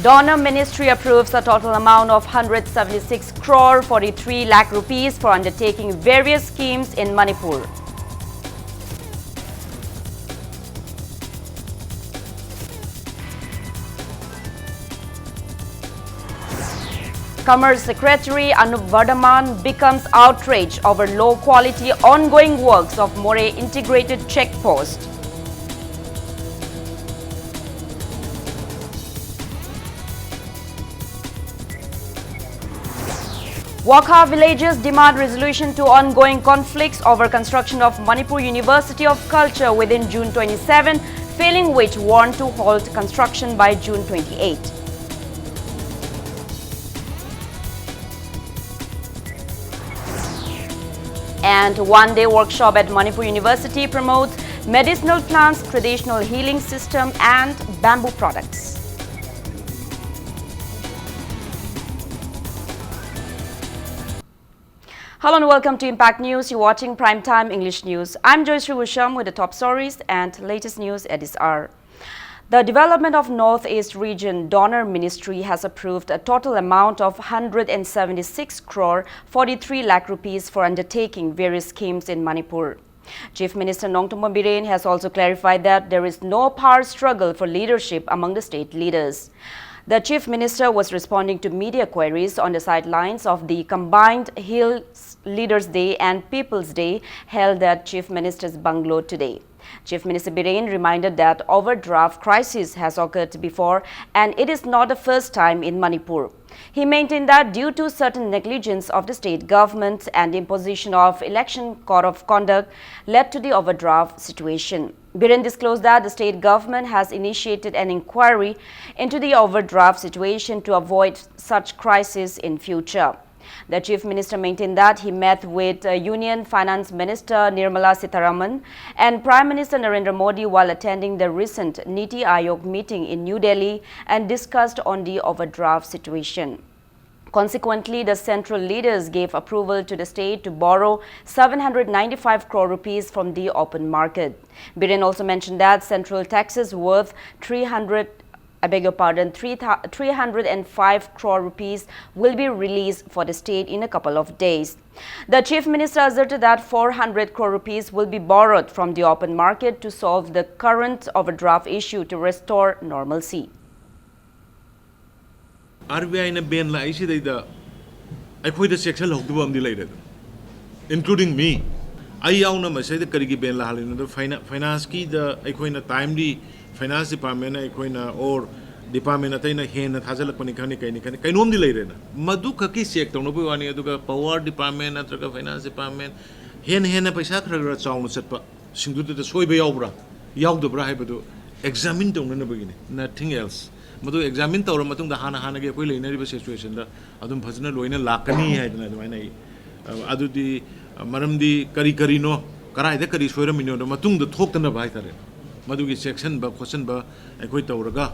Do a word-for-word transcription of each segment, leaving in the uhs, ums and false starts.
DoNER Ministry approves a total amount of one hundred seventy-six crore forty-three lakh rupees for undertaking various schemes in Manipur. Commerce Secretary Anup Vardhaman becomes outraged over low quality ongoing works of Moreh Integrated Check Post. Wakha villagers demand resolution to ongoing conflicts over construction of Manipur University of Culture within June twenty-seven, failing which warn to halt construction by June twenty-eight. And one-day workshop at Manipur University promotes medicinal plants, traditional healing system, and bamboo products. Hello and welcome to Impact News. You're watching Prime Time English News. I'm Joyce Rusham with the top stories and latest news at this hour. The Development of Northeast Region DoNER Ministry has approved a total amount of one hundred seventy-six crore forty-three lakh rupees for undertaking various schemes in Manipur. Chief Minister Nongthombam Biren has also clarified that there is no power struggle for leadership among the state leaders. The Chief Minister was responding to media queries on the sidelines of the combined Hills Leaders Day and People's Day held at Chief Minister's bungalow today. Chief Minister Biren reminded that overdraft crisis has occurred before and it is not the first time in Manipur. He maintained that due to certain negligence of the state government and imposition of election code of conduct led to the overdraft situation. Biren disclosed that the state government has initiated an inquiry into the overdraft situation to avoid such crisis in future. The Chief Minister maintained that he met with uh, Union Finance Minister Nirmala Sitharaman and Prime Minister Narendra Modi while attending the recent NITI Aayog meeting in New Delhi and discussed on the overdraft situation. Consequently, the central leaders gave approval to the state to borrow seven hundred ninety-five crore rupees from the open market. Biren also mentioned that central taxes worth three hundred I beg your pardon, three thou-, three hundred and five crore rupees will be released for the state in a couple of days. The Chief Minister asserted that four hundred crore rupees will be borrowed from the open market to solve the current overdraft issue to restore normalcy. RBIꯅ ban ꯂꯥꯛꯏꯁꯤꯗꯩꯗ ꯑꯩꯈꯣꯏꯗ ꯆꯦꯛꯁꯤꯜꯍꯧꯗꯕ ꯑꯃꯗꯤ ꯂꯩꯔꯦ, including me. ꯑꯩ ꯌꯥꯎꯅ ꯃꯁꯤꯗ ꯀꯔꯤꯒꯤ ban ꯂꯥꯛꯍꯜꯂꯤꯅꯣꯗ, ꯐꯥꯏꯅꯥꯟꯁꯀꯤꯗ ꯑꯩꯈꯣꯏꯅ timely, finance departmentꯅ ꯑꯩꯈꯣꯏꯅ or department ꯑꯇꯩꯅ ꯍꯦꯟꯅ ꯊꯥꯖꯤꯜꯂꯛꯄꯅꯤ ꯈꯪꯅꯤ, ꯀꯩꯅꯤ ꯈꯪꯅꯤ, ꯀꯩꯅꯣꯝꯗꯤ ꯂꯩꯔꯦꯅ, ꯃꯗꯨ ꯈꯛꯀꯤ check ꯇꯧꯅꯕꯒꯤ ꯋꯥꯅꯤ꯫ ꯑꯗꯨꯒ power department ꯅꯠꯇ꯭ꯔꯒ finance department ꯍꯦꯟꯅ ꯍꯦꯟꯅ ꯄꯩꯁꯥ ꯈꯔ ꯈꯔ ꯆꯥꯎꯅ ꯆꯠꯄ ꯁꯤꯡꯗꯨꯗ ꯁꯣꯏꯕ ꯌꯥꯎꯕ꯭ꯔꯥ ꯌꯥꯎꯗꯕ꯭ꯔꯥ ꯍꯥꯏꯕꯗꯨ examine ꯇꯧꯅꯅꯕꯒꯤꯅꯤ, nothing else. ꯃꯗꯨ examine ꯇꯧꯔ ꯃꯇꯨꯡꯗ ꯍꯥꯟꯅ ꯍꯥꯟꯅꯒꯤ ꯑꯩꯈꯣꯏ ꯂꯩꯅꯔꯤꯕ situationꯗ ꯑꯗꯨꯝ ꯐꯖꯅ ꯂꯣꯏꯅ ꯂꯥꯛꯀꯅꯤ ꯍꯥꯏꯗꯅ ꯑꯗꯨꯃꯥꯏꯅ ꯑꯩ, ꯑ, ꯑꯗꯨꯗꯤ, ꯑ, ꯃꯔꯝꯗꯤ ꯀꯔꯤ ꯀꯔꯤꯅꯣ, ꯀꯗꯥꯏꯗ ꯀꯔꯤ ꯁꯣꯏꯔꯝꯃꯤꯅꯣꯗꯣ ꯃꯇꯨꯡꯗ ꯊꯣꯛꯇꯅꯕ ꯍꯥꯏꯇꯥꯔꯦ, ꯃꯗꯨꯒꯤ ꯆꯦꯛꯁꯤꯟꯕ ꯈꯣꯠꯆꯤꯟꯕ ꯑꯩꯈꯣꯏ ꯇꯧꯔꯒ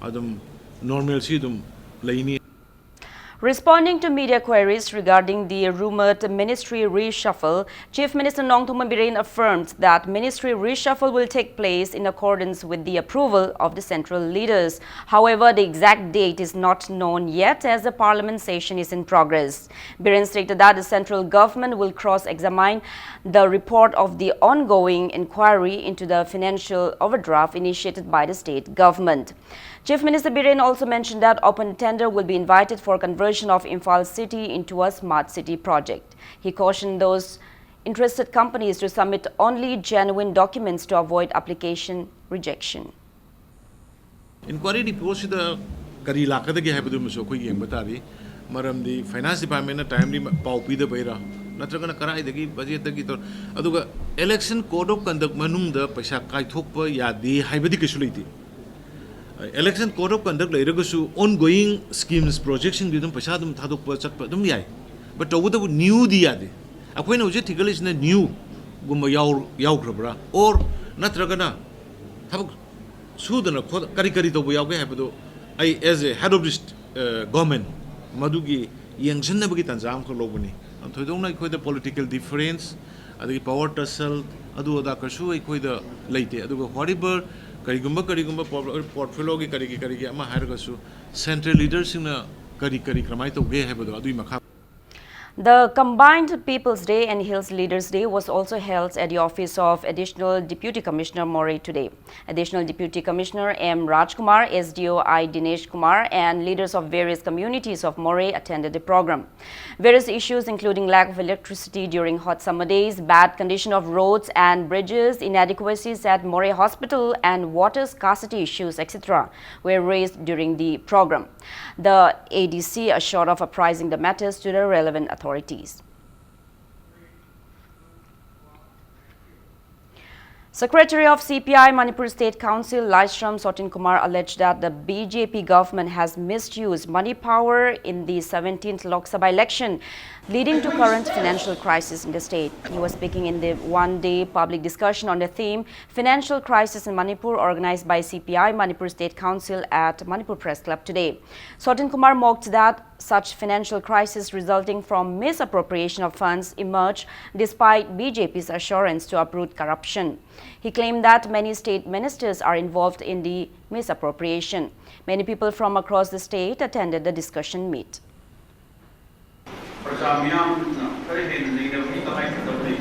ꯑꯗꯨꯝ normalcy ꯑꯗꯨꯝ ꯂꯩꯅꯤ꯫ Responding to media queries regarding the rumored ministry reshuffle, Chief Minister Nongthombam Biren affirmed that ministry reshuffle will take place in accordance with the approval of the central leaders. However, the exact date is not known yet as the parliament session is in progress. Biren stated that the central government will cross-examine the report of the ongoing inquiry into the financial overdraft initiated by the state government. Chief Minister Biren also mentioned that open tender will be invited for conversion of Imphal city into a smart city project. He cautioned those interested companies to submit only genuine documents to avoid application rejection. Inquiry reportꯁꯤꯗ ꯀꯔꯤ ꯂꯥꯛꯀꯗꯒꯦ ꯍꯥꯏꯕꯗꯨꯃꯁꯨ ꯑꯩꯈꯣꯏ ꯌꯦꯡꯕ ꯇꯥꯔꯤ꯫ ꯃꯔꯝꯗꯤ finance departmentꯅ timely ꯄꯥꯎ ꯄꯤꯗꯕꯩꯔꯥ, ꯅꯠꯇ꯭ꯔꯒꯅ ꯀꯗꯥꯏꯗꯒꯤ budgetꯇꯒꯤ ꯇꯧ-, ꯑꯗꯨꯒ election code of conduct ꯃꯅꯨꯡꯗ ꯄꯩꯁꯥ ꯀꯥꯏꯊꯣꯛꯄ ꯌꯥꯗꯦ ꯍꯥꯏꯕꯗꯤ ꯀꯩꯁꯨ ꯂꯩꯇꯦ꯫ Election code of conduct ꯂꯩꯔꯒꯁꯨ ongoing schemes, projectꯁꯤꯡꯗꯤ ꯑꯗꯨꯝ ꯄꯩꯁꯥ ꯑꯗꯨꯝ ꯊꯥꯗꯣꯛꯄ ꯆꯠꯄ ꯑꯗꯨꯝ ꯌꯥꯏ, but ꯇꯧꯕꯇꯕꯨ newꯗꯤ ꯌꯥꯗꯦ꯫ ꯑꯩꯈꯣꯏꯅ ꯍꯧꯖꯤꯛ ꯊꯤꯒꯠꯂꯤꯁꯤꯅ newꯒꯨꯝꯕ ꯌꯥꯎ-, ꯌꯥꯎꯈ꯭ꯔꯕ꯭ꯔꯥ, or ꯅꯠꯇ꯭ꯔꯒꯅ ꯊꯕꯛ ꯁꯨꯗꯅ ꯈꯣꯠ-, ꯀꯔꯤ ꯀꯔꯤ ꯇꯧꯕ ꯌꯥꯎꯒꯦ ꯍꯥꯏꯕꯗꯨ ꯑꯩ as a head of this, ꯑ, government ꯃꯗꯨꯒꯤ ꯌꯦꯡꯁꯤꯟꯅꯕꯒꯤ ꯇꯥꯟꯖꯥ ꯑꯃꯈꯛ ꯂꯧꯕꯅꯤ꯫ ꯊꯣꯏꯗꯣꯛꯅ ꯑꯩꯈꯣꯏꯗ political difference, ꯑꯗꯒꯤ power tussle, ꯑꯗꯨ ꯑꯗꯥ ꯀꯩꯁꯨ ꯑꯩꯈꯣꯏꯗ ꯂꯩꯇꯦ꯫ ꯑꯗꯨꯒ whatever ꯀꯔꯤꯒꯨꯝꯕ ꯀꯔꯤꯒꯨꯝꯕ ꯄꯣꯔꯠꯐꯣꯂꯤꯑꯣꯒꯤ ꯀꯔꯤꯒꯤ ꯀꯔꯤꯒꯤ ꯑꯃ ꯍꯥꯏꯔꯒꯁꯨ, ꯁꯦꯟꯇ꯭ꯔꯦꯜ ꯂꯤꯗꯔꯁꯤꯡꯅ ꯀꯔꯤ ꯀꯔꯤ ꯀꯔꯝꯍꯥꯏꯅ ꯇꯧꯒꯦ ꯍꯥꯏꯕꯗꯣ ꯑꯗꯨꯒꯤ ꯃꯈꯥ The combined People's Day and Hills Leaders Day was also held at the office of Additional Deputy Commissioner Moreh today. Additional Deputy Commissioner M Rajkumar, S D O I Dinesh Kumar, and leaders of various communities of Moreh attended the program. Various issues including lack of electricity during hot summer days, bad condition of roads and bridges, inadequacies at Moreh Hospital, and water scarcity issues, et cetera, were raised during the program. The A D C assured of apprising the matters to the relevant authorities. Secretary of C P I Manipur State Council, Laishram Sotin Kumar, alleged that the B J P government has misused money power in the seventeenth Lok Sabha election, leading to current financial crisis in the state. He was speaking in the one-day public discussion on the theme Financial Crisis in Manipur, organized by C P I Manipur State Council at Manipur Press Club today. Sotin Kumar mocked that such financial crisis resulting from misappropriation of funds emerged despite B J P's assurance to uproot corruption. He claimed that many state ministers are involved in the misappropriation. Many people from across the state attended the discussion meet. ꯄ꯭ꯔꯖꯥ ꯃꯤꯌꯥꯝꯅ ꯈꯔ ꯍꯦꯟꯅ ꯅꯩꯅꯕꯒꯤ ꯇꯉꯥꯏ ꯐꯗꯕ ꯂꯩ꯫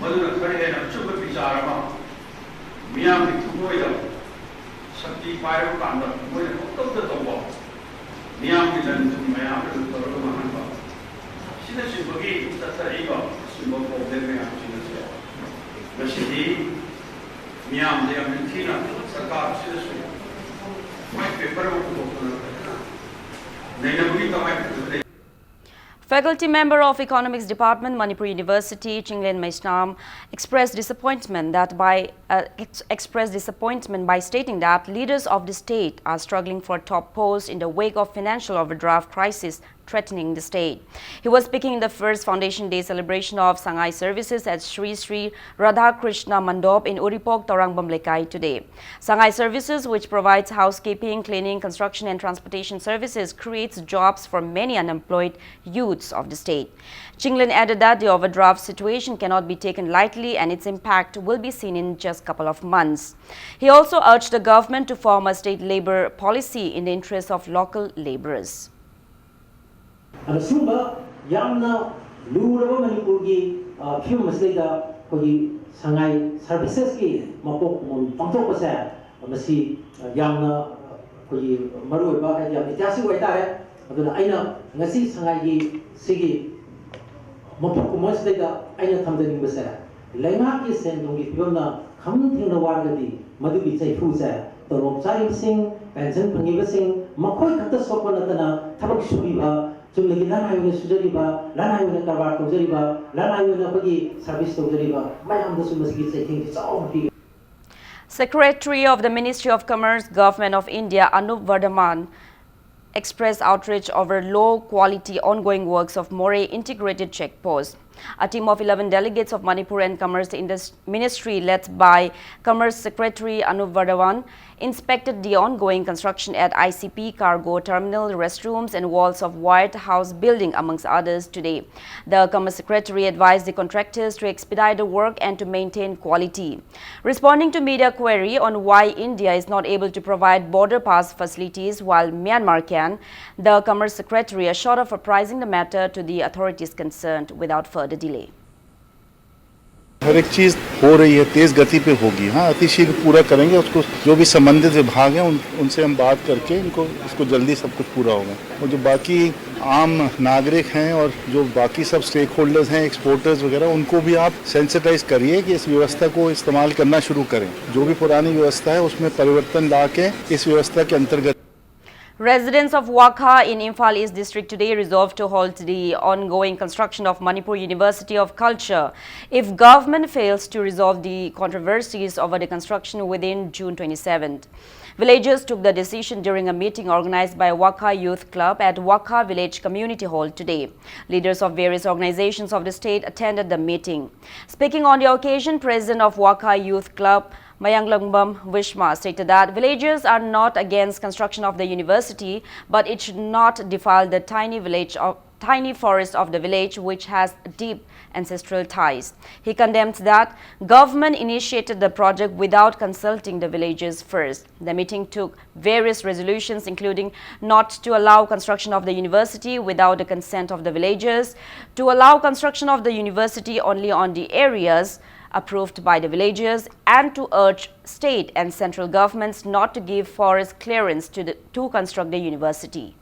ꯃꯗꯨꯅ ꯈꯔ ꯍꯦꯟꯅ ꯑꯆꯨꯝꯕ ꯕꯤꯆꯥꯔ ꯑꯃ ꯃꯤꯌꯥꯝꯒꯤ ꯊꯃꯣꯏꯗ ꯁꯛꯇꯤ ꯄꯥꯏꯔꯕ ꯀꯥꯟꯗ ꯃꯣꯏꯅ ꯄꯪꯇꯧꯗ ꯇꯧꯕ, ꯃꯤꯌꯥꯝꯒꯤ ꯂꯟ ꯊꯨꯝ ꯃꯌꯥꯝ ꯑꯗꯨ ꯇꯧꯔꯒ ꯃꯥꯡꯍꯟꯕ, ꯑꯁꯤꯅꯆꯤꯡꯕꯒꯤ ꯆꯠꯊꯔꯛꯏꯕ ꯑꯁꯤꯒꯨꯝꯕ ꯄ꯭ꯔꯣꯕ꯭ꯂꯦꯝ ꯃꯌꯥꯝꯁꯤꯡ ꯑꯁꯦ ꯉꯁꯤꯗꯤ ꯃꯤꯌꯥꯝꯗ ꯌꯥꯝ ꯅꯤꯡꯊꯤꯅ ꯁꯔꯀꯥꯔ ꯑꯁꯤꯗꯁꯨ ꯋꯥꯏꯠ ꯄꯦꯄꯔ ꯑꯃ ꯄꯨꯊꯣꯛꯇꯅ ꯐꯖꯅ ꯅꯩꯅꯕꯒꯤ ꯇꯉꯥꯏ ꯐꯗꯕ ꯂꯩ꯫ Faculty member of Economics Department, Manipur University, Chinglen Meisnam, expressed disappointment that by uh, ex- expressed disappointment by stating that leaders of the state are struggling for top posts in the wake of financial overdraft crisis threatening the state. He was speaking in the first Foundation Day celebration of Sangai services at Sri Sri Radha Krishna Mandop in Uripok, Taurangban Leikai today. Sangai services, which provides housekeeping, cleaning, construction and transportation services, creates jobs for many unemployed youths of the state. Chinglin added that the overdraft situation cannot be taken lightly and its impact will be seen in just couple of months. He also urged the government to form a state labor policy in the interest of local laborers. ꯑꯗꯨꯒꯨꯝꯕ ꯌꯥꯝꯅ ꯂꯨꯔꯕ ꯃꯅꯤꯄꯨꯔꯒꯤ ꯐꯤꯕꯝ ꯑꯁꯤꯗꯩꯗ ꯑꯩꯈꯣꯏꯒꯤ ꯁꯉꯥꯏ ꯁꯔꯚꯤꯁꯦꯁꯀꯤ ꯃꯄꯣꯛ ꯀꯨꯝꯑꯣꯟ ꯄꯥꯡꯊꯣꯛꯄꯁꯦ ꯃꯁꯤ ꯌꯥꯝꯅ ꯑꯩꯈꯣꯏꯒꯤ ꯃꯔꯨꯑꯣꯏꯕ ꯍꯥꯏꯗꯤ ꯌꯥꯝ ꯏꯇꯤꯍꯥꯁꯤꯛ ꯑꯣꯏꯇꯥꯔꯦ꯫ ꯑꯗꯨꯅ ꯑꯩꯅ ꯉꯁꯤ ꯁꯉꯥꯏꯒꯤ ꯁꯤꯒꯤ ꯃꯄꯣꯛ ꯀꯨꯝꯑꯣꯟꯁꯤꯗꯩꯗ ꯑꯩꯅ ꯊꯝꯖꯅꯤꯡꯕꯁꯦ, ꯂꯩꯉꯥꯛꯀꯤ ꯁꯦꯟ ꯊꯨꯝꯒꯤ ꯐꯤꯕꯝꯅ ꯈꯝ ꯊꯦꯡꯅ ꯋꯥꯔꯒꯗꯤ ꯃꯗꯨꯒꯤ ꯆꯩꯐꯨꯁꯦ ꯇꯣꯂꯣꯞ ꯆꯥꯔꯤꯕꯁꯤꯡ, ꯄꯦꯟꯁꯟ ꯐꯪꯉꯤꯕꯁꯤꯡ, ꯃꯈꯣꯏ ꯈꯛꯇ ꯁꯣꯛꯄ ꯅꯠꯇꯅ ꯊꯕꯛ ꯁꯨꯔꯤꯕ, ꯆꯨꯝꯅꯒꯤ ꯂꯅꯥꯏ ꯑꯣꯏꯅ ꯁꯨꯖꯔꯤꯕ, ꯂꯅꯥꯏ ꯑꯣꯏꯅ ꯀꯔꯕꯥꯔ ꯇꯧꯖꯔꯤꯕ, ꯂꯅꯥꯏ ꯑꯣꯏꯅ ꯑꯩꯈꯣꯏꯒꯤ ꯁꯔꯚꯤꯁ ꯇꯧꯖꯔꯤꯕ ꯃꯌꯥꯝꯗꯁꯨ ꯃꯁꯤꯒꯤ ꯆꯩꯊꯦꯡꯁꯤ ꯆꯥꯎꯅ ꯄꯤꯒꯅꯤ꯫ Secretary of the Ministry of Commerce, Government of India, Anup Vardhaman, expressed outrage over low quality ongoing works of Moreh Integrated Check Post. A team of eleven delegates of Manipur and Commerce Indus- Ministry, led by Commerce Secretary Anup Vardhaman, inspected the ongoing construction at I C P cargo terminal, restrooms, and walls of White House building, amongst others, today. The Commerce Secretary advised the contractors to expedite the work and to maintain quality. Responding to media query on why India is not able to provide border pass facilities while Myanmar can, the Commerce Secretary assured of apprising the matter to the authorities concerned without further delay. हर एक चीज़ हो रही है, तेज़ गति पे होगी। हाँ, अतिशीघ्र पूरा करेंगे उसको। जो भी संबंधित विभाग हैं उन उनसे हम बात करके इनको इसको जल्दी सब कुछ पूरा होगा। और जो बाकी आम नागरिक हैं और जो बाकी सब स्टेक होल्डर्स हैं, एक्सपोर्टर्स वगैरह, उनको भी आप सेंसिटाइज करिए कि इस व्यवस्था को इस्तेमाल करना शुरू करें। जो भी पुरानी व्यवस्था है उसमें परिवर्तन ला के इस व्यवस्था के अंतर्गत Residents of Wakha in Imphal East District today resolved to halt the ongoing construction of Manipur University of Culture if government fails to resolve the controversies over the construction within June twenty-seventh. Villagers took the decision during a meeting organized by Wakha Youth Club at Wakha Village Community Hall today. Leaders of various organizations of the state attended the meeting. Speaking on the occasion, President of Wakha Youth Club, Mayanglangbam Vishma, stated that villagers are not against construction of the university, but it should not defile the tiny village of tiny forest of the village, which has deep ancestral ties. He condemned that government initiated the project without consulting the villagers first. The meeting took various resolutions, including not to allow construction of the university without the consent of the villagers, to allow construction of the university only on the areas approved by the villagers, and to urge state and central governments not to give forest clearance to, the, to construct the university.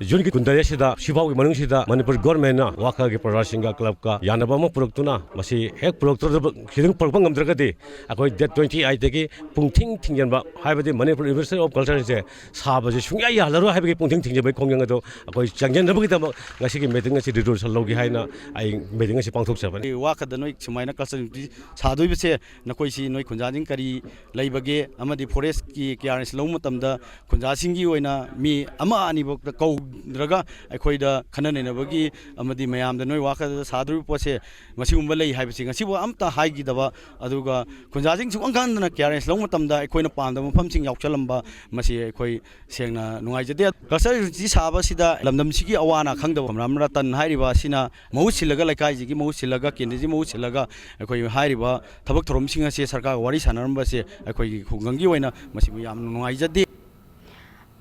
ꯖꯨꯟꯒꯤ ꯀꯨꯟꯇꯔꯦꯠꯁꯤꯗ ꯁꯤꯐꯥꯎꯒꯤ ꯃꯅꯨꯡꯁꯤꯗ ꯃꯅꯤꯄꯨꯔ ꯒꯣꯔꯃꯦꯟꯅ ꯋꯥꯈꯜꯒꯤ ꯄ꯭ꯔꯖꯥꯁꯤꯡꯒ ꯀ꯭ꯂꯕꯀ ꯌꯥꯅꯕ ꯑꯃ ꯄꯨꯔꯛꯇꯨꯅ, ꯃꯁꯤ ꯍꯦꯛ ꯄꯨꯔꯛꯇ꯭ꯔꯕ, ꯈꯤꯇꯪ ꯄꯨꯔꯛꯄ ꯉꯝꯗ꯭ꯔꯒꯗꯤ ꯑꯩꯈꯣꯏ ꯗꯦꯠ ꯇ꯭ꯋꯦꯟꯇꯤ ꯑꯩꯠꯇꯒꯤ ꯄꯨꯡꯊꯤꯡ ꯊꯤꯡꯖꯤꯟꯕ, ꯍꯥꯏꯕꯗꯤ ꯃꯅꯤꯄꯨꯔ ꯌꯨꯅꯤꯚꯔꯁꯤꯇꯤ ꯑꯣꯐ ꯀꯜꯆꯔꯁꯦ ꯁꯥꯕꯁꯦ ꯁꯨꯡꯌꯥ ꯌꯥꯍꯜꯂꯔꯣꯏ ꯍꯥꯏꯕꯒꯤ ꯄꯨꯡꯊꯤꯡ ꯊꯤꯡꯖꯤꯟꯕꯒꯤ ꯈꯣꯡꯖꯪ ꯑꯗꯨ ꯑꯩꯈꯣꯏ ꯆꯪꯁꯤꯟꯅꯕꯒꯤꯗꯃꯛ ꯉꯁꯤꯒꯤ ꯃꯤꯇꯤꯡ ꯑꯁꯤ ꯔꯤꯖꯣꯂꯨꯁꯟ ꯂꯧꯒꯦ ꯍꯥꯏꯅ ꯑꯩ ꯃꯤꯇꯤꯡ ꯑꯁꯤ ꯄꯥꯡꯊꯣꯛꯆꯕꯅꯤ꯫ ꯋꯥꯈꯗ ꯅꯣꯏ ꯁꯨꯃꯥꯏꯅ ꯀꯜꯆꯔꯦꯜ ꯌꯨꯅꯤꯚꯔꯁꯤꯇꯤ ꯁꯥꯗꯣꯏꯕꯁꯦ, ꯅꯈꯣꯏꯁꯤ ꯅꯣꯏ ꯈꯨꯟꯖꯥꯁꯤꯡ ꯀꯔꯤ ꯂꯩꯕꯒꯦ ꯑꯃꯗꯤ ꯐꯣꯔꯦꯁꯀꯤ ꯀꯤꯌꯥꯔꯦꯟꯁ ꯂꯧꯕ ꯃꯇꯝꯗ ꯈꯨꯟꯖꯥꯁꯤꯡꯒꯤ ꯑꯣꯏꯅ ꯃꯤ ꯑꯃ ꯑꯅꯤꯐꯥꯎꯗ ꯀꯧꯗ꯭ꯔꯒ ꯑꯩꯈꯣꯏꯗ ꯈꯟꯅ ꯅꯩꯅꯕꯒꯤ ꯑꯃꯗꯤ ꯃꯌꯥꯝꯗ ꯅꯣꯏ ꯋꯥꯈꯗ ꯁꯥꯗꯣꯔꯤꯕ ꯄꯣꯠꯁꯦ ꯃꯁꯤꯒꯨꯝꯕ ꯂꯩ ꯍꯥꯏꯕꯁꯤ ꯉꯁꯤꯐꯥꯎ ꯑꯝꯇ ꯍꯥꯏꯈꯤꯗꯕ, ꯑꯗꯨꯒ ꯈꯨꯟꯖꯥꯁꯤꯡ ꯁꯨꯛꯈꯪ ꯈꯪꯗꯅ ꯀꯤꯌꯥꯔꯦꯟꯁ ꯂꯧꯕ ꯃꯇꯝꯗ ꯑꯩꯈꯣꯏꯅ ꯄꯥꯝꯗꯕ ꯃꯐꯝꯁꯤꯡ ꯌꯥꯎꯁꯜꯂꯝꯕ, ꯃꯁꯤ ꯑꯩꯈꯣꯏ ꯁꯦꯡꯅ ꯅꯨꯡꯉꯥꯏꯖꯗꯦ꯫ ꯀꯜꯆꯔꯦꯜ ꯌꯨꯅꯤꯚꯔꯁꯤꯇꯤ ꯁꯥꯕꯁꯤꯗ ꯂꯝꯗꯝꯁꯤꯒꯤ ꯑꯋꯥ ꯑꯅꯥ ꯈꯪꯗꯕ ꯔꯥꯝ ꯔꯇꯟ ꯍꯥꯏꯔꯤꯕ ꯑꯁꯤꯅ ꯃꯍꯨꯠ ꯁꯤꯜꯂꯒ, ꯂꯩꯀꯥꯏꯁꯤꯒꯤ ꯃꯍꯨꯠ ꯁꯤꯜꯂꯒ, ꯀꯦꯟꯗ꯭ꯔꯁꯤ ꯃꯍꯨꯠ ꯁꯤꯜꯂꯒ ꯑꯩꯈꯣꯏ ꯍꯥꯏꯔꯤꯕ ꯊꯕꯛ ꯊꯧꯔꯝꯁꯤꯡ ꯑꯁꯤ ꯁꯔꯀꯥꯔꯒ ꯋꯥꯔꯤ ꯁꯥꯟꯅꯔꯝꯕꯁꯦ ꯑꯩꯈꯣꯏꯒꯤ ꯈꯨꯡꯒꯪꯒꯤ ꯑꯣꯏꯅ ꯃꯁꯤꯕꯨ ꯌꯥꯝꯅ ꯅꯨꯡꯉꯥꯏꯖꯗꯦ꯫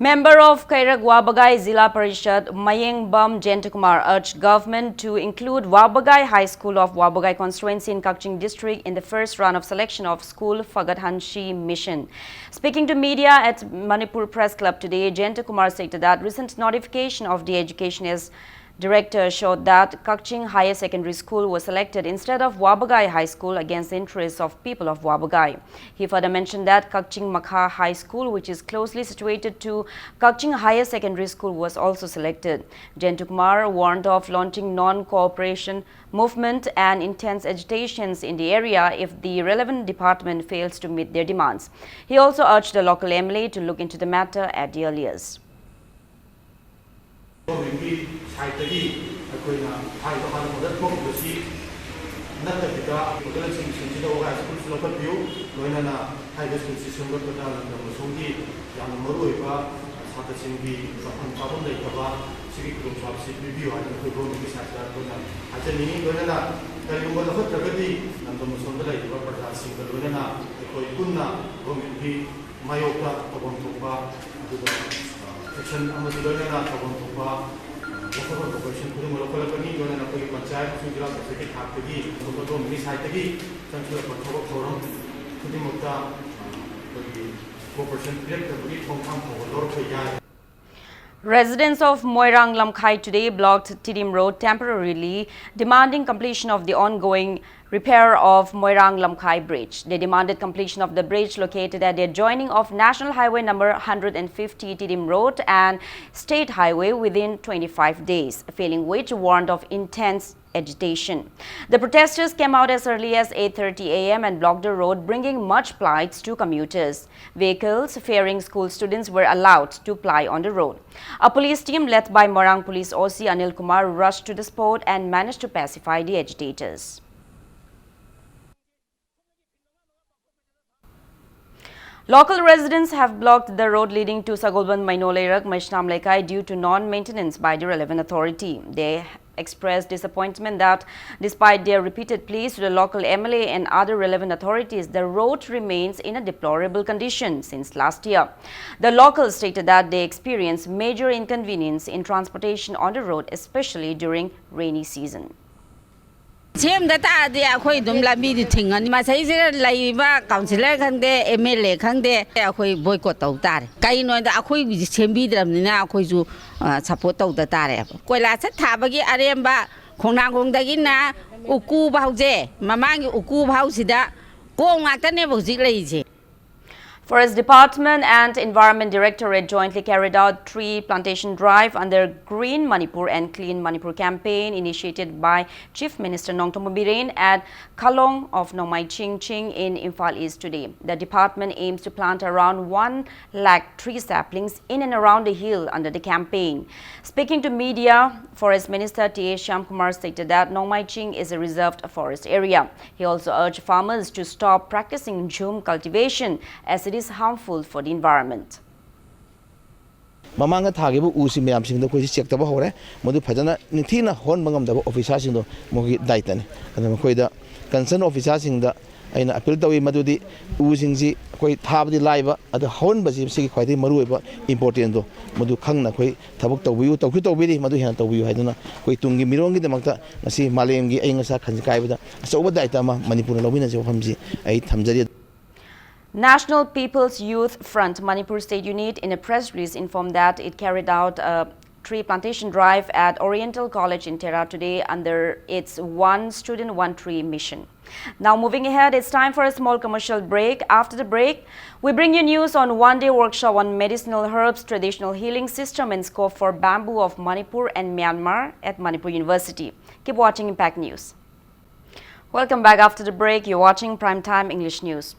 Member of Kairak Wabagai Zilla Parishad, Mayengbam Jayantakumar, urged government to include Wabagai High School of Wabagai constituency in Kakching district in the first round of selection of school Fagat Hanshi Mission. Speaking to media at Manipur Press Club today, Jayantakumar stated that recent notification of the education is Director showed that Kakching Higher Secondary School was selected instead of Wabagai High School against the interests of people of Wabagai. He further mentioned that Kakching Makha High School, which is closely situated to Kakching Higher Secondary School, was also selected. Jayantu Kumar warned of launching non-cooperation movement and intense agitations in the area if the relevant department fails to meet their demands. He also urged the local M L A to look into the matter at the earliest. ꯒꯣꯔꯃꯦꯟꯒꯤ ꯁꯥꯏꯠꯇꯒꯤ ꯑꯩꯈꯣꯏꯅ ꯍꯥꯏꯔꯤꯕ ꯍꯥꯟꯅ order ꯊꯣꯛꯈꯤꯕꯁꯤ ꯅꯠꯇꯕꯤꯗ model ꯁꯤꯡ ꯁꯤꯟꯁꯤꯗ ꯍꯥꯏ ꯁ꯭ꯀꯨꯜꯁꯨ ꯂꯧꯈꯠꯄꯤꯌꯨ, ꯂꯣꯏꯅꯅ ꯍꯥꯏꯔꯤꯕ ꯁ꯭ꯀꯨꯜꯁꯤ ꯁꯦꯝꯒꯠꯄꯗ ꯂꯝꯗꯝ ꯑꯁꯣꯝꯒꯤ ꯌꯥꯝꯅ ꯃꯔꯨꯑꯣꯏꯕ ꯁꯥꯇ꯭ꯔꯁꯤꯡꯒꯤ ꯇꯧꯐꯝ ꯆꯥꯐꯝ ꯂꯩꯇꯕ ꯁꯤꯒꯤ ꯈꯨꯗꯣꯡꯆꯥꯕꯁꯤ ꯄꯤꯕꯤꯌꯨ ꯍꯥꯏꯅ ꯑꯩꯈꯣꯏ ꯒꯣꯔꯃꯦꯟꯒꯤ ꯁꯥꯏꯠꯇ ꯑꯩꯈꯣꯏꯅ ꯍꯥꯏꯖꯅꯤꯡꯉꯤ꯫ ꯂꯣꯏꯅꯅ ꯀꯔꯤꯒꯨꯝꯕ ꯂꯧꯈꯠꯇ꯭ꯔꯒꯗꯤ ꯂꯝꯗꯝ ꯑꯁꯣꯝꯗ ꯂꯩꯔꯤꯕ ꯄ꯭ꯔꯖꯥꯁꯤꯡꯒ ꯂꯣꯏꯅꯅ ꯑꯩꯈꯣꯏ ꯄꯨꯟꯅ ꯒꯣꯔꯃꯦꯟꯒꯤ ꯃꯥꯌꯣꯛꯇ ꯇꯧꯐꯝ ꯊꯣꯛꯄ ꯑꯗꯨꯒ ꯑꯦꯛꯁꯟ ꯑꯃꯗꯤ ꯂꯣꯏꯅꯅ ꯇꯧꯐꯝ ꯊꯣꯛꯄ ꯂꯧꯈꯠꯐꯝ ꯊꯣꯛꯄ ꯑꯦꯛꯁꯟ ꯈꯨꯗꯤꯡꯃꯛ ꯂꯧꯈꯠꯂꯛꯀꯅꯤ꯫ ꯂꯣꯏꯅꯅ ꯑꯩꯈꯣꯏꯒꯤ ꯄꯟꯆꯥꯌꯠ ꯑꯃꯁꯨꯡ ꯖꯤꯂꯥ ꯄꯔꯤꯁꯠꯀꯤ ꯊꯥꯛꯇꯒꯤ ꯑꯗꯨꯒ ꯒꯣꯔꯃꯦꯟꯒꯤ ꯁꯥꯏꯠꯇꯒꯤ ꯆꯪꯁꯤꯜꯂꯛꯄ ꯊꯕꯛ ꯊꯧꯔꯝ ꯈꯨꯗꯤꯡꯃꯛꯇ ꯑꯩꯈꯣꯏꯒꯤ ꯀꯣꯑꯣꯄꯔꯦꯁꯟ ꯄꯤꯔꯛꯇꯕꯒꯤ ꯈꯣꯡꯊꯥꯡ ꯐꯥꯎꯕ ꯂꯧꯔꯛꯄ ꯌꯥꯏ꯫ Residents of Moirang Lamkhai today blocked Tidim Road temporarily, demanding completion of the ongoing repair of Moirang Lamkhai Bridge. They demanded completion of the bridge located at the adjoining of National Highway number one hundred fifty Tidim Road and State Highway within twenty-five days, failing which warned of intense agitation. The protesters came out as early as eight thirty a m and blocked the road, bringing much plights to commuters. Vehicles ferrying school students were allowed to ply on the road. A police team led by Moirang Police O C Anil Kumar rushed to the spot and managed to pacify the agitators. Local residents have blocked the road leading to Sagolband Maino Leirak Maishnam Leikai due to non-maintenance by the relevant authority. They expressed disappointment that, despite their repeated pleas to the local M L A and other relevant authorities, the road remains in a deplorable condition since last year. The locals stated that they experience major inconvenience in transportation on the road, especially during rainy season. ꯁꯦꯝꯗ ꯇꯥꯔꯗꯤ ꯑꯩꯈꯣꯏ ꯑꯗꯨꯝ ꯂꯝꯕꯤꯗꯤ ꯊꯤꯡꯉꯅꯤ꯫ ꯃꯁꯩꯁꯤꯗ ꯂꯩꯔꯤꯕ counsellor ꯈꯪꯗꯦ, M L A ꯈꯪꯗꯦ, ꯑꯩꯈꯣꯏ boycott ꯇꯧ ꯇꯥꯔꯦ꯫ ꯀꯩꯒꯤꯅꯣ ꯍꯥꯏꯗ ꯑꯩꯈꯣꯏꯒꯤꯁꯤ ꯁꯦꯝꯕꯤꯗ꯭ꯔꯕꯅꯤꯅ ꯑꯩꯈꯣꯏꯁꯨ ꯁꯞꯄꯣꯔꯠ ꯇꯧꯗ ꯇꯥꯔꯦꯕ꯫ ꯀꯣꯏꯂꯥꯁ ꯊꯥꯕꯒꯤ ꯑꯔꯦꯝꯕ ꯈꯣꯡꯅꯥꯡꯈꯣꯡꯗꯒꯤꯅ ꯎꯀꯨ ꯐꯥꯎꯁꯦ, ꯃꯃꯥꯡꯒꯤ ꯎꯀꯨ ꯐꯥꯎꯁꯤꯗ ꯀꯣꯝ ꯉꯥꯛꯇꯅꯦꯕ ꯍꯧꯖꯤꯛ ꯂꯩꯔꯤꯁꯦ꯫ Forest Department and Environment Directorate jointly carried out tree plantation drive under Green Manipur and Clean Manipur campaign initiated by Chief Minister Nongthombam Biren at Khalong of Nongmai Ching Ching in Imphal East today. The department aims to plant around one lakh tree saplings in and around the hill under the campaign. Speaking to media, Forest Minister T A Shyamkumar stated that Nongmai Ching is a reserved forest area. He also urged farmers to stop practicing jhum cultivation as it is harmful for the environment. ꯃꯃꯥꯡꯗ ꯊꯥꯈꯤꯕ ꯎꯁꯤ ꯃꯌꯥꯝꯁꯤꯡꯗꯣ ꯑꯩꯈꯣꯏꯁꯤ check ꯇꯧꯕ ꯍꯧꯔꯦ꯫ ꯃꯗꯨ ꯐꯖꯅ ꯅꯤꯡꯊꯤꯅ ꯍꯣꯟꯕ ꯉꯝꯗꯕ ꯑꯣꯐꯤꯁꯥꯔꯁꯤꯡꯗꯣ ꯃꯈꯣꯏꯒꯤ ꯗꯥꯏꯇꯅꯤ꯫ ꯑꯗꯨꯅ ꯃꯈꯣꯏꯗ ꯀꯟꯁꯔꯟ ꯑꯣꯐꯤꯁꯥꯔꯁꯤꯡꯗ ꯑꯩꯅ ꯑꯄꯤꯜ ꯇꯧꯏ, ꯃꯗꯨꯗꯤ ꯎꯁꯤꯡꯁꯤ ꯑꯩꯈꯣꯏ ꯊꯥꯕꯗꯤ ꯂꯥꯏꯕ, ꯑꯗꯨ ꯍꯧꯍꯟꯕꯁꯤ ꯃꯁꯤꯒꯤ ꯈ꯭ꯋꯥꯏꯗꯒꯤ ꯃꯔꯨꯑꯣꯏꯕ ꯏꯝꯄꯣꯔꯇꯦꯟꯗꯣ ꯃꯗꯨ ꯈꯪꯅ ꯑꯩꯈꯣꯏ ꯊꯕꯛ ꯇꯧꯕꯤꯌꯨ, ꯇꯧꯁꯨ ꯇꯧꯕꯤꯔꯤ, ꯃꯗꯨ ꯍꯦꯟꯅ ꯇꯧꯕꯤꯌꯨ ꯍꯥꯏꯗꯨꯅ ꯑꯩꯈꯣꯏ ꯇꯨꯡꯒꯤ ꯃꯤꯔꯣꯟꯒꯤꯗꯃꯛꯇ ꯉꯁꯤ ꯃꯥꯂꯦꯝꯒꯤ ꯑꯏꯪ ꯑꯁꯥ ꯈꯟ ꯀꯥꯏꯕꯗ ꯑꯆꯧꯕ ꯗꯥꯏꯇ ꯑꯃ ꯃꯅꯤꯄꯨꯔꯅ ꯂꯧꯃꯤꯟꯅꯁꯤ ꯋꯥꯐꯝꯁꯤ ꯑꯩ ꯊꯝꯖꯔꯤ꯫ National People's Youth Front Manipur State Unit, in a press release, informed that it carried out a tree plantation drive at Oriental College in Tera today under its One Student, One Tree mission. Now, moving ahead, it's time for a small commercial break. After the break, we bring you news on one-day workshop on medicinal herbs, traditional healing system, and scope for bamboo of Manipur and Myanmar at Manipur University. Keep watching Impact News. Welcome back after the break. You're watching Prime Time English News.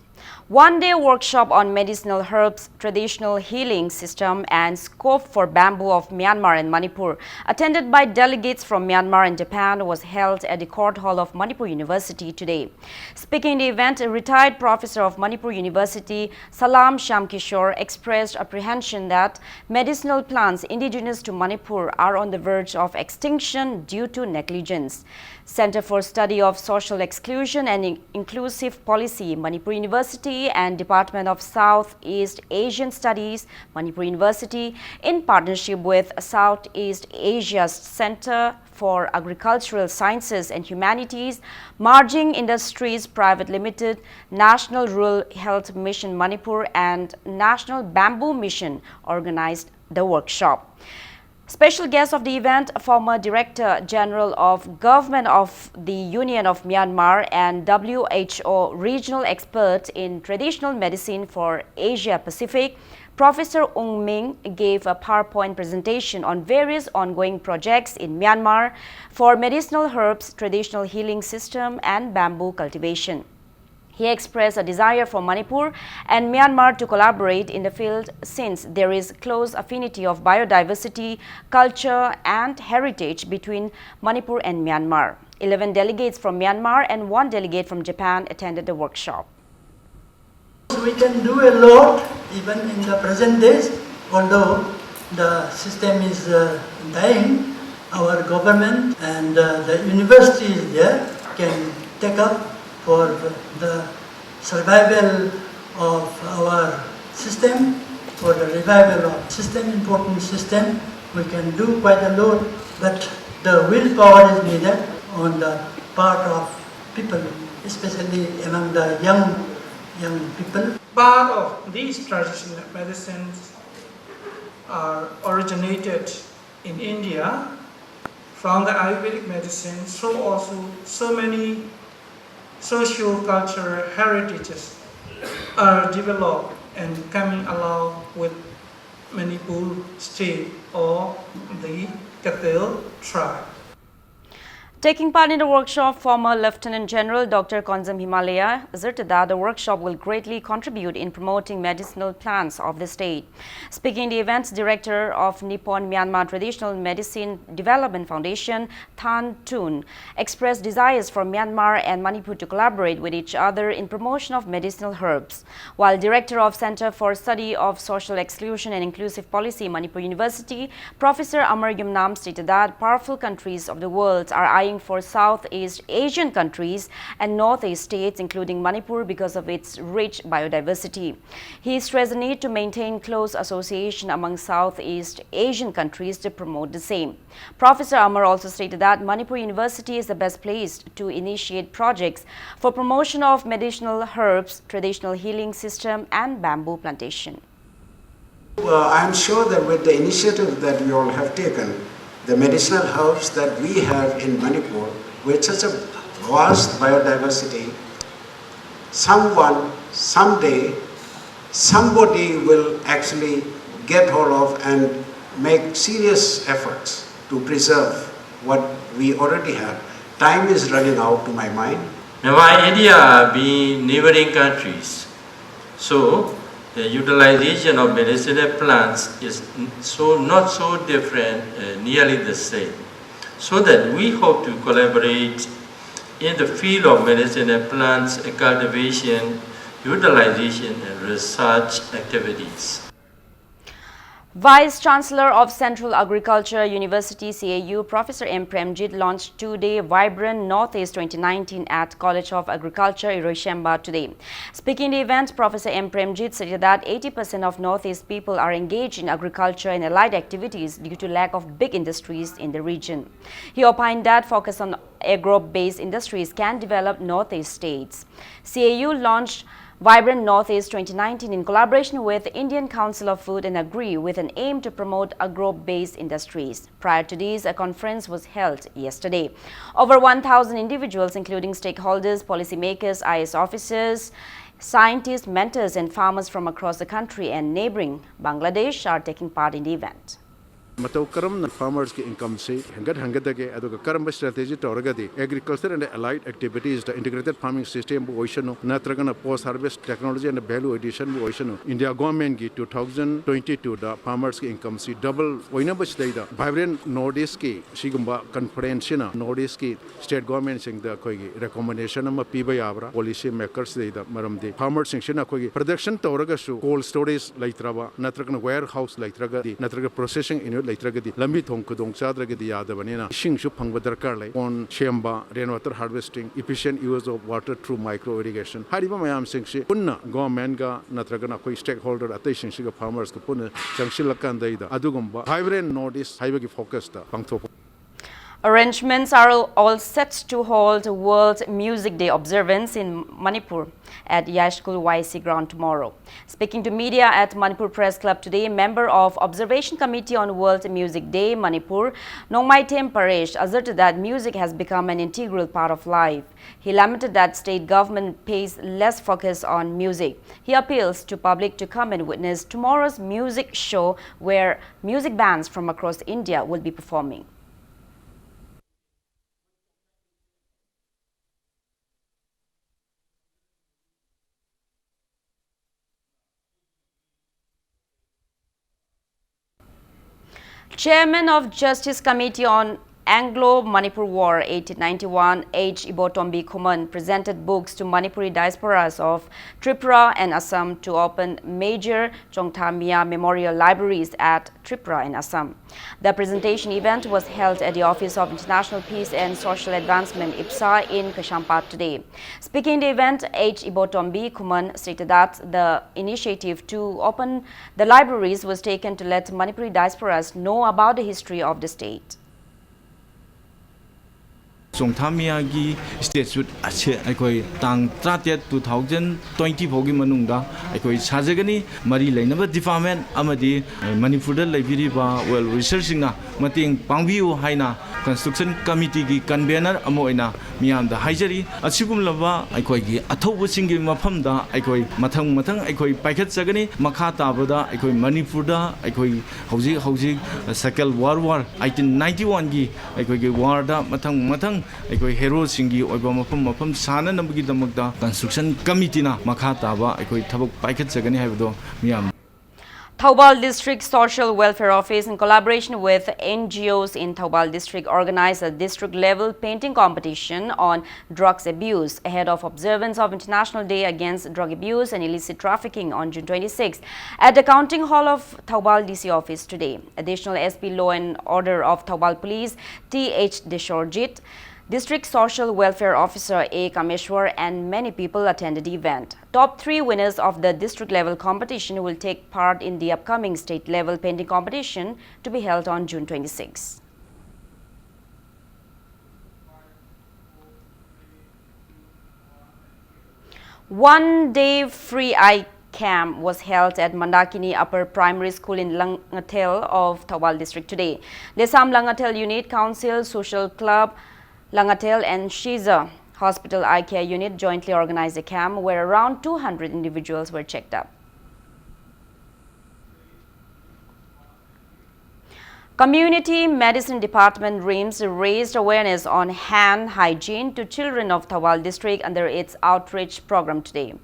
One-day workshop on medicinal herbs, traditional healing system, and scope for bamboo of Myanmar and Manipur, attended by delegates from Myanmar and Japan, was held at the Court Hall of Manipur University today. Speaking in the event, a retired professor of Manipur University, Salam Shyamkishore, expressed apprehension that medicinal plants indigenous to Manipur are on the verge of extinction due to negligence. Center for Study of Social Exclusion and In-, Inclusive Policy, Manipur University, and Department of Southeast Asian Studies, Manipur University, in partnership with Southeast Asia Center for Agricultural Sciences and Humanities, Marjing Industries Private Limited, National Rural Health Mission Manipur, and National Bamboo Mission organized the workshop. Special guest of the event, former Director General of Government of the Union of Myanmar and W H O regional expert in traditional medicine for Asia Pacific, Professor Ung Ming, gave a PowerPoint presentation on various ongoing projects in Myanmar for medicinal herbs, traditional healing system, and bamboo cultivation. He expressed a desire for Manipur and Myanmar to collaborate in the field since there is close affinity of biodiversity, culture, and heritage between Manipur and Myanmar. Eleven delegates from Myanmar and one delegate from Japan attended the workshop. We can do a lot even in the present days, although the system is uh, dying. Our government and uh, the universities there can take up for the survival of our system, for the revival of system, important system. We can do quite a lot, but the willpower is needed on the part of people, especially among the young young people. Part of these traditional medicines are originated in India from the Ayurvedic medicine, so also so many socio-cultural heritages are developed and coming along with Manipur state or the Kathil tribe. Taking part in the workshop, former Lieutenant General Doctor Konzem Himalaya asserted that the workshop will greatly contribute in promoting medicinal plants of the state. Speaking in the event's director of Nippon Myanmar Traditional Medicine Development Foundation, Than Tun, expressed desires for Myanmar and Manipur to collaborate with each other in promotion of medicinal herbs. While director of Center for Study of Social Exclusion and Inclusive Policy, Manipur University, Professor Amar Yumnam stated that powerful countries of the world are eyeing for Southeast Asian countries and Northeast states, including Manipur, because of its rich biodiversity. He stressed the need to maintain close association among Southeast Asian countries to promote the same. Professor Amar also stated that Manipur University is the best place to initiate projects for promotion of medicinal herbs, traditional healing system, and bamboo plantation. Uh, I'm sure that with the initiative that we all have taken, the medicinal herbs that we have in Manipur, with such a vast biodiversity, someone, someday, somebody will actually get hold of and make serious efforts to preserve what we already have. Time is running out, to my mind. Myanmar and India are being neighboring countries, so the utilization of medicinal plants is n- so not so different, uh, nearly the same. So that we hope to collaborate in the field of medicinal plants cultivation, utilization, and research activities. Vice Chancellor of Central Agriculture University, C A U, Professor M Premjit launched two-day Vibrant Northeast twenty nineteen at College of Agriculture, Iroishamba today. Speaking the event, Professor M Premjit said that eighty percent of Northeast people are engaged in agriculture and allied activities due to lack of big industries in the region. He opined that focus on agro-based industries can develop Northeast states. C A U launched Vibrant Northeast twenty nineteen in collaboration with the Indian Council of Food and Agri with an aim to promote agro-based industries. Prior to this, a conference was held yesterday. Over one thousand individuals, including stakeholders, policymakers, I A S officers, scientists, mentors, and farmers from across the country and neighboring Bangladesh are taking part in the event. ꯃꯇꯧ ꯀꯔꯝꯅ ꯐꯥꯔꯃꯔꯁꯀꯤ ꯏꯟꯀꯝꯁꯤ ꯍꯦꯟꯒꯠꯍꯟꯒꯗꯒꯦ ꯑꯗꯨꯒ ꯀꯔꯝꯕ ꯁ꯭ꯇ꯭ꯔꯦꯇꯦꯖꯤ ꯇꯧꯔꯒꯗꯤ agriculture and ꯑꯦꯂꯥꯏꯠ ꯑꯦꯛꯇꯤꯚꯤꯇꯤꯁꯇ integrated farming ꯁꯤꯁꯇꯦꯝꯕꯨ ꯑꯣꯏꯁꯅꯨ ꯅꯠꯇ꯭ꯔꯒꯅ ꯄꯣꯁ harvest technology and value ꯑꯦꯗꯤꯁꯟꯕꯨ ꯑꯣꯏꯁꯅꯨ India ꯒꯣꯔꯃꯦꯟꯒꯤ two thousand twenty ꯇꯨꯗ ꯐꯥꯔꯃꯔꯁꯀꯤ ꯏꯟꯀꯝꯁꯤ ꯗꯕꯜ ꯑꯣꯏꯅꯕꯁꯤꯗꯩꯗ ꯚꯥꯏꯕ꯭ꯔꯦꯟ ꯅꯣꯔꯠ ꯏꯁꯀꯤ ꯁꯤꯒꯨꯝꯕ ꯀꯟꯐꯔꯦꯟꯁꯁꯤꯅ ꯅꯣꯔꯠ ꯏꯁꯀꯤ ꯁ꯭ꯇꯦꯠ ꯒꯣꯔꯃꯦꯟꯁꯤꯡꯗ ꯑꯩꯈꯣꯏꯒꯤ ꯔꯦꯀꯣꯃꯦꯟꯗꯦꯁꯟ ꯑꯃ ꯄꯤꯕ ꯌꯥꯕ꯭ꯔꯥ ꯄꯣꯂꯤꯁꯤ ꯃꯦꯀꯔꯁꯤꯗꯩꯗ? ꯃꯔꯝꯗꯤ ꯐꯥꯔꯃꯔꯁꯤꯡꯁꯤꯅ ꯑꯩꯈꯣꯏꯒꯤ ꯄ꯭ꯔꯗꯛꯁꯟ ꯇꯧꯔꯒꯁꯨ ꯀꯣꯜ ꯁ꯭ꯇꯣꯔꯦꯖ ꯂꯩꯇ꯭ꯔꯕ ꯅꯠꯇ꯭ꯔꯒꯅ ꯋꯦꯌꯔ ꯍꯥꯎꯁ ꯂꯩꯇ꯭ꯔꯒꯗꯤ ꯅꯠꯇ꯭ꯔꯒ ꯄ꯭ꯔꯣꯁꯦꯁꯤꯡ ꯂꯩꯇ꯭ꯔꯒꯗꯤ, ꯂꯝꯕꯤ ꯊꯣꯡ ꯈꯨꯗꯣꯡ ꯆꯥꯗ꯭ꯔꯒꯗꯤ ꯌꯥꯗꯕꯅꯤꯅ, ꯏꯁꯤꯡꯁꯨ ꯐꯪꯕ ꯗꯔꯀꯥꯔ ꯂꯩ꯫ Pond ꯁꯦꯝꯕ, rain water harvesting, efficient use of water through micro irrigation, ꯍꯥꯏꯔꯤꯕ ꯃꯌꯥꯝꯁꯤꯡꯁꯤ ꯄꯨꯟꯅ government ꯒ ꯅꯠꯇ꯭ꯔꯒꯅ ꯑꯩꯈꯣꯏ stakeholder ꯑꯇꯩꯁꯤꯡꯁꯤꯒ, farmers ꯀ ꯄꯨꯟꯅ ꯆꯪꯁꯤꯜꯂꯀꯥꯟꯗꯩꯗ ꯑꯗꯨꯒꯨꯝꯕ Vibrant North East ꯍꯥꯏꯕꯒꯤ focus ꯇ ꯄꯥꯡꯊꯣꯛꯄ Arrangements are all set to hold World Music Day observance in Manipur at Yashkul Y C ground tomorrow. Speaking to media at Manipur Press Club today, member of Observation Committee on World Music Day, Manipur, Nongmaithem Paresh, asserted that music has become an integral part of life. He lamented that state government pays less focus on music. He appeals to public to come and witness tomorrow's music show, where music bands from across India will be performing. Chairman of Justice Committee on Anglo-Manipur War eighteen ninety-one, H Ibotombi Khuman, presented books to Manipuri diasporas of Tripura and Assam to open major Chongtha Mia memorial libraries at Tripura and Assam. The presentation event was held at the Office of International Peace and Social Advancement, IPSA, in Kaisampad today. Speaking the event, H Ibotombi Khuman stated that the initiative to open the libraries was taken to let Manipuri diasporas know about the history of the state. ꯆꯣꯡꯊꯥ ꯃꯤꯌꯥꯒꯤ ꯁ꯭ꯇꯦꯆꯨꯠ ꯑꯁꯦ ꯑꯩꯈꯣꯏ ꯇꯥꯡ ꯇꯔꯥꯇꯔꯦꯠ, two thousand twenty ꯐꯥꯎꯒꯤ ꯃꯅꯨꯡꯗ ꯑꯩꯈꯣꯏ ꯁꯥꯖꯒꯅꯤ꯫ ꯃꯔꯤ ꯂꯩꯅꯕ department ꯑꯃꯗꯤ ꯃꯅꯤꯄꯨꯔꯗ ꯂꯩꯕꯤꯔꯤꯕ ꯋꯦꯜ ꯋꯤꯁꯔꯁꯤꯡꯅ ꯃꯇꯦꯡ ꯄꯥꯡꯕꯤꯌꯨ ꯍꯥꯏꯅ ꯀꯟꯁꯇ꯭ꯔꯛꯁꯟ ꯀꯃꯤꯇꯤꯒꯤ ꯀꯟꯚꯦꯅꯔ ꯑꯃ ꯑꯣꯏꯅ ꯃꯤꯌꯥꯝꯗ ꯍꯥꯏꯖꯔꯤ꯫ ꯑꯁꯤꯒꯨꯝꯂꯕ ꯑꯩꯈꯣꯏꯒꯤ ꯑꯊꯧꯕꯁꯤꯡꯒꯤ ꯃꯐꯝꯗ ꯑꯩꯈꯣꯏ ꯃꯊꯪ ꯃꯊꯪ ꯑꯩꯈꯣꯏ ꯄꯥꯏꯈꯠꯆꯒꯅꯤ꯫ ꯃꯈꯥ ꯇꯥꯕꯗ ꯑꯩꯈꯣꯏ ꯃꯅꯤꯄꯨꯔꯗ ꯑꯩꯈꯣꯏ ꯍꯧꯖꯤꯛ ꯍꯧꯖꯤꯛ Second World War eighteen ninety one ꯒꯤ ꯑꯩꯈꯣꯏꯒꯤ ꯋꯥꯔꯗ ꯃꯊꯪ ꯃꯊꯪ ꯑꯩꯈꯣꯏ ꯍꯦꯔꯣꯁꯤꯡꯒꯤ ꯑꯣꯏꯕ ꯃꯐꯝ ꯃꯐꯝ ꯁꯥꯅꯅꯕꯒꯤꯗꯃꯛꯇ ꯀꯟꯁꯇ꯭ꯔꯛꯁꯟ ꯀꯃꯤꯇꯤꯅ ꯃꯈꯥ ꯇꯥꯕ ꯑꯩꯈꯣꯏ ꯊꯕꯛ ꯄꯥꯏꯈꯠꯆꯒꯅꯤ ꯍꯥꯏꯕꯗꯣ ꯃꯤꯌꯥꯝ Thoubal District Social Welfare Office, in collaboration with N G Os in Thoubal District, organized a district-level painting competition on drugs abuse ahead of observance of International Day Against Drug Abuse and Illicit Trafficking on June twenty-sixth at the Counting Hall of Thoubal D C office today. Additional S P Law and Order of Thoubal Police T H Deshorjit, District Social Welfare Officer A Kameshwar, and many people attended the event. Top three winners of the district-level competition will take part in the upcoming state-level painting competition to be held on June twenty-sixth. One-day free eye camp was held at Mandakini Upper Primary School in Langathel of Thoubal District today. The Sam Langathel Unit Council, Social Club Langathel, and Shiza Hospital Eye Care Unit jointly organized a camp where around two hundred individuals were checked up. Community Medicine Department, RIMS, raised awareness on hand hygiene to children of Thoubal District under its outreach program today.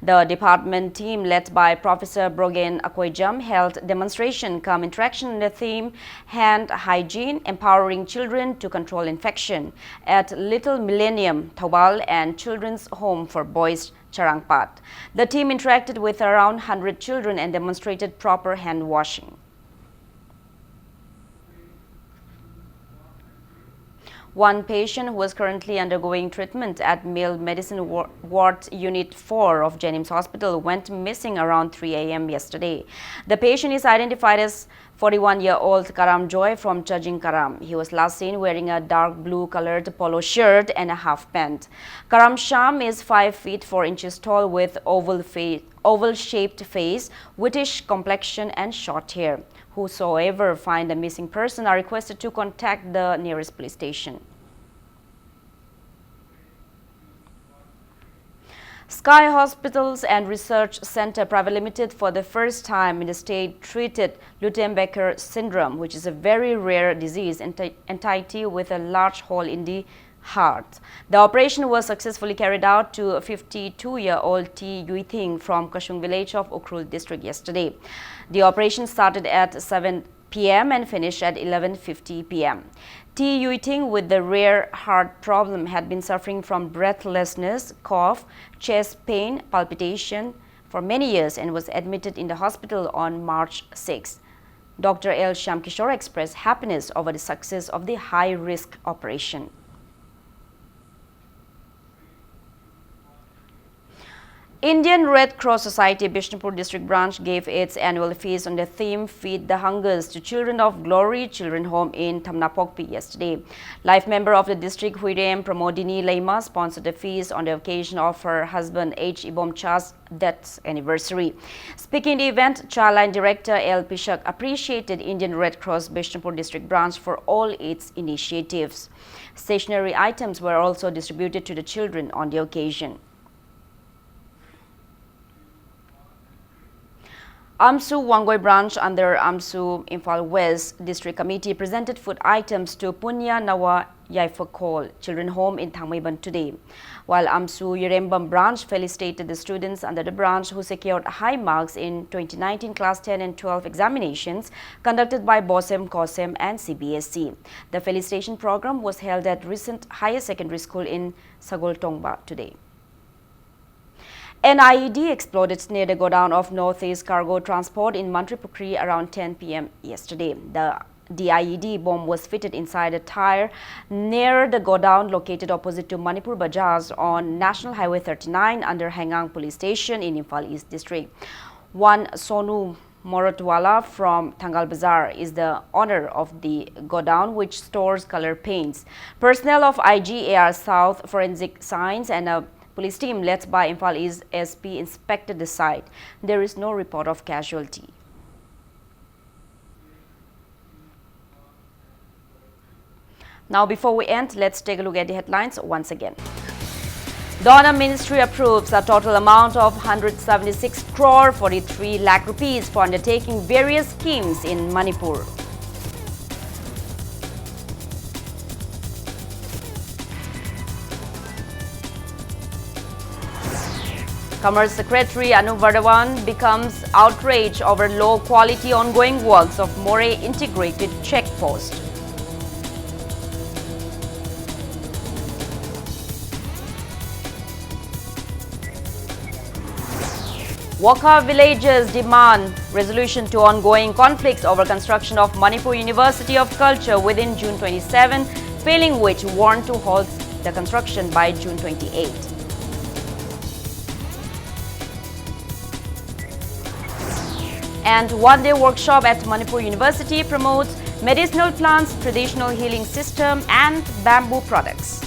The department team, led by Professor Brogen Akoijam, held demonstration cum interaction on the theme Hand Hygiene, Empowering Children to Control Infection at Little Millennium, Thoubal, and Children's Home for Boys, Charangpat. The team interacted with around hundred children and demonstrated proper hand washing. One patient who was currently undergoing treatment at Male Medicine Wa-, Ward Unit four of JNIMS Hospital went missing around three a m yesterday. The patient is identified as forty-one-year-old Karam Joy from Chajing Karam. He was last seen wearing a dark blue colored polo shirt and a half pant. Karam Sham is five feet four inches tall with oval fa-, oval-shaped face, whitish complexion and short hair. Whosoever find the missing person are requested to contact the nearest police station. Sky Hospitals and Research Center Private Limited for the first time in the state treated Lutembecker syndrome, which is a very rare disease enti-, entity with a large hole in the heart. The operation was successfully carried out to fifty-two-year-old T Yuithing from Kashung village of Ukhrul district yesterday. The operation started at seven p m and finished at eleven fifty p m. T Yuithing, with the rare heart problem, had been suffering from breathlessness, cough, chest pain, palpitation for many years and was admitted in the hospital on March sixth. Doctor L Shyamkishore expressed happiness over the success of the high-risk operation. Indian Red Cross Society Bishnupur District Branch gave its annual feast on the theme Feed the Hungers to Children of Glory Children Home in Thamnapokpi yesterday. Life member of the district, Huirem Pramodini Leima, sponsored the feast on the occasion of her husband H Ibomcha's death anniversary. Speaking the event, Childline Director L Pishak appreciated Indian Red Cross Bishnupur District Branch for all its initiatives. Stationery items were also distributed to the children on the occasion. AMSU Wangoi Branch under AMSU Imphal West District Committee presented food items to Punya Nawa Yaifakol Children Home in Thangmeiban today. While AMSU Yerembam Branch felicitated the students under the branch who secured high marks in twenty nineteen Class ten and twelve examinations conducted by BOSEM, COSEM and C B S E. The felicitation program was held at Recent Higher Secondary School in Sagoltongba today. An I E D exploded near the godown of Northeast Cargo Transport in Mantripukhri around ten p m yesterday. The D I E D bomb was fitted inside a tyre near the godown located opposite to Manipur Bazaar on National Highway thirty-nine under Hengang Police Station in Imphal East District. One Sonu Morotwala from Thangal Bazaar is the owner of the godown, which stores color paints. Personnel of I G A R South Forensic Science and a police team led by Imphal East S P inspected the site. There is no report of casualty. Now, before we end, let's take a look at the headlines once again. DoNER Ministry approves a total amount of one hundred seventy-six crore forty-three lakh rupees for undertaking various schemes in Manipur. Commerce Secretary Anup Wadhawan becomes outraged over low quality ongoing works of Moreh Integrated Check Post. Wokha villagers demand resolution to ongoing conflicts over construction of Manipur University of Culture within June twenty-seven, failing which warn to halt the construction by June twenty-eight. And one-day workshop at Manipur University promotes medicinal plants, traditional healing system, and bamboo products.